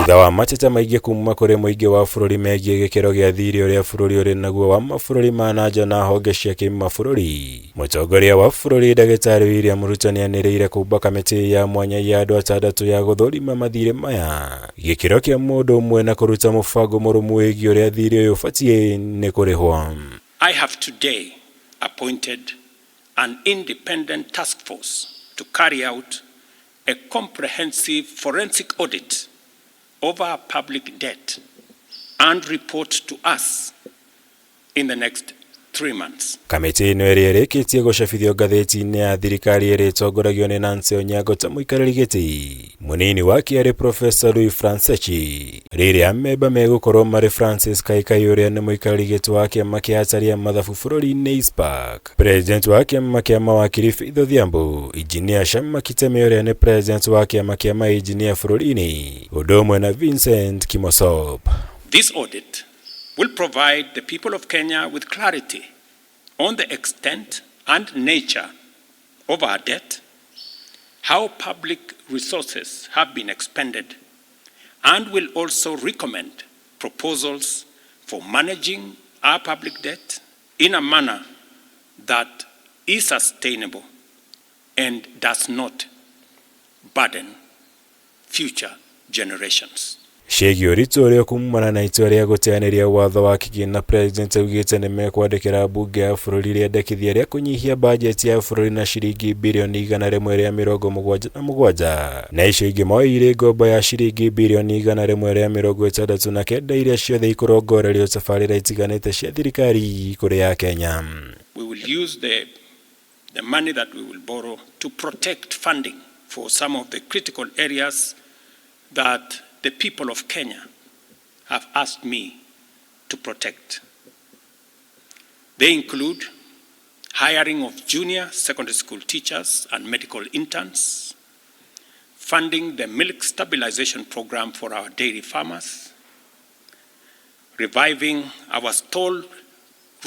Thutha wa mateta maingĩ kuma kũrĩ mũingĩ wa bũrũri megiĩ gĩkĩro gĩa thirĩ ũrĩa bũrũri ũrĩ naguo wa mabũrũri ma na nja na honge cia kĩmabũrũri, mũtongoria wa bũrũri Ndagĩtarĩ William Ruto nĩanĩrĩire kũmba kamĩtĩ ya mwanya ya andũ atandatũ ya gũthũrima mathirĩ maya, gĩkĩro kĩa mũndũ ũmwe na kũruta mũbango mũrũmu wĩgiĩ ũrĩa thirĩ ũyũ ũbatiĩ nĩ kũrĩhwo. I have today appointed an independent task force to carry out a comprehensive forensic audit of our public debt and report to us in the next 3 months. Kamĩtĩ ĩno ĩrĩa ĩrĩkĩtie gũcabithio ngathĩti-inĩ ya thirikari ĩrĩa ĩtongoragio nĩ Nancy Onyango ta mũikarĩri gĩtĩ, mũnini wake arĩ Professor Louis Franceschi, rĩrĩa amemba megũkorwo marĩ Francis Kaikai ũrĩa nĩ mũikarĩri gĩtĩ wa kĩama kĩa atari a mathabu bũrũri-inĩ ICPAK, President wa kĩama kĩa mawakiri Faith Odhiambo, Engineer Shammah Kiteme ũrĩa nĩ President wa kĩama kĩa mainjinia bũrũri-inĩ, ũndũ ũmwe na Vincent Kimosop. This audit will provide the people of Kenya with clarity on the extent and nature of our debt, how public resources have been expended, and will also recommend proposals for managing our public debt in a manner that is sustainable and does not burden future generations. Ciĩgiĩ ũritũ ũrĩa kumana na itua rĩa gũteanĩria watho wa kĩgĩna, President augĩte nĩ mekwandĩkĩra mbunge ya bũrũri rĩendekithia rĩa kũnyihia bajeti ya bũrũri na ciringi birioni 177, na icio ingĩ moeire ngombo ya ciringi birioni 169, iria ciothe ikũrongorerio tabarĩra itiganĩte cia thirikari kũrĩ ya Kenya. We will use the money that we will borrow to protect funding for some of the critical areas that the people of Kenya have asked me to protect. They include hiring of junior secondary school teachers and medical interns, funding the milk stabilization program for our dairy farmers, reviving our stalled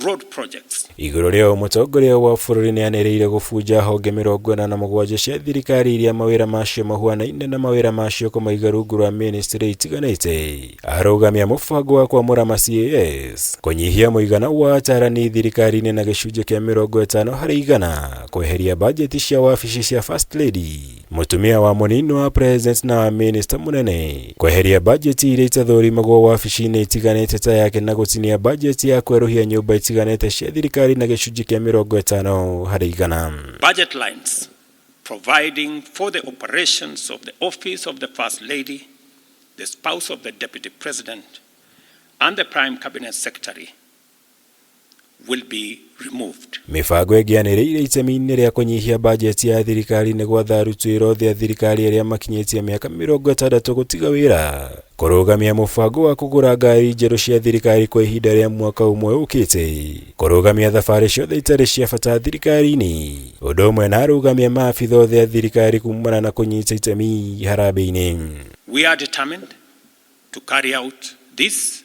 road projects. Igũrũ rĩa mũtongoria wa bũrũri nĩanĩrĩire gũbunja honge 47 cia thirikari iria mawĩra macio mahuanaine na mawĩra macio kũmaiga rungu rwa ministry itiganĩte, arũgamia mũbango wa kwamũra ma CAS, kũnyihia mũigana wa atarani thirikari-inĩ na gĩcunjĩ kĩa 50%, kweheria bajeti cia wabici cia First Lady, mũtumia wa mũnini wa President na wa minista mũnene, kweheria bajeti iria itathũrimagwo wabici-inĩ itiganĩte ta yake, na gũtinia bajeti ya kwerũhia nyũmba itiganĩte cia thirikari na gĩcunjĩ kĩa 50%. Budget lines providing for the operations of the office of the First Lady, the spouse of the Deputy President, and the Prime Cabinet Secretary will be removed. Mĩbango ĩngĩ yanĩrĩire itemi-inĩ rĩa kũnyihia bajeti ya thirikari nĩ gwatha aruti wĩra othe a thirikari arĩa makinyĩtie mĩaka 60 gũtiga wĩra, kũrũgamia mũbango wa kũgũra ngari njerũ cia thirikari kwa ihinda rĩa mwaka ũmwe ũkĩte, kũrũgamia thabarĩ ciothe itarĩ cia bata thirikari-inĩ, ũndũ ũmwe na arũgamia maabitha othe a thirikari kumana na kũnyita itemi harambee-inĩ. We are determined to carry out this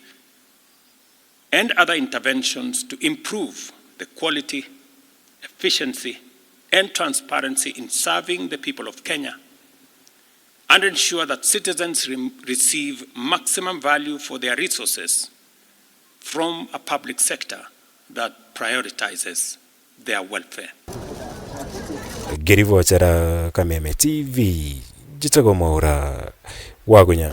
and other interventions to improve the quality, efficiency, and transparency in serving the people of Kenya and ensure that citizens receive maximum value for their resources from a public sector that prioritizes their welfare. Ngĩribotera Kameme TV, njĩtagwo Mwaũra Wagunya.